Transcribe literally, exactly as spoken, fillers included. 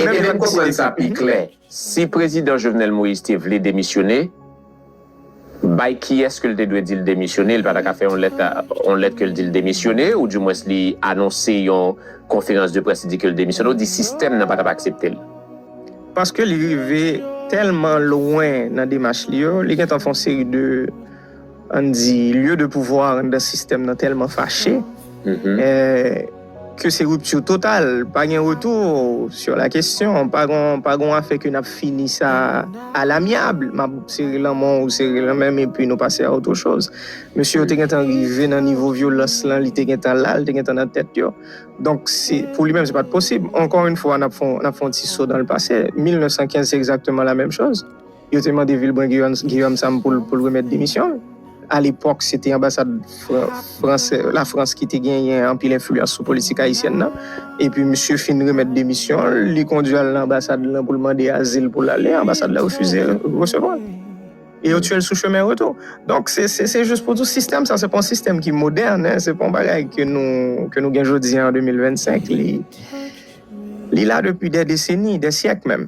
Ebyen, n konprann sa pi klè. Si prezidan Jovenel Moïse te vle demisyone, bay kiyès ke l te dwe di l demisyone, l pa ta ka fè yon lèt, yon lèt ke l di l demisyone, ou dimwens li anonse yon konferans de près, li di ke l demisyone, ou di sistèm nan pa t ap aksepte l? Paske li rive tèlman lwen nan demach li yo, li gentan fè yon seri de, ann di, lye de pouvwa anndan sistèm nan tèlman fache, eh, ke se ripti total, pa gen retou sur la kesyon, pa gon, pa gon afè ke n ap fini sa à l'amiable, m ap sere lanmen w, ou sere lanmen m, epi nou pase a otre choz. Mesye yo te gentan rive nan nivo vyolans lan, li te gentan la, li te gentan nan tèt yo. Donk, se, pou li menm, se pa t posib. Ankò yon fwa, n ap fè, n ap fè yon ti so dans le passé. Mil nèf san kenz, se egzakteman la menm choz. Yo te mande Vilbrun Guillaume, Guillaume Sam pou l, pou l remèt demisyon l. Alepòk, se te anbasad Fran- Frans, Lafrans ki te genyen anpil enfliyans sou politik ayisyèn nan. Epi, misye fin remèt demisyon l, li kondui al nan anbasad lan pou l mande azil pou l ale. Anbasad la refize resevwa l. E yo tiye l sou chemen retou. Donk, se, se, se jis pou di w, sistèm sa, se pa yon sistèm ki modèn, hein, se pa yon bagay ke nou, ke nou gen jodi a an de mil vennsenk. Li, li la depi dè deseni, dè syèk menm.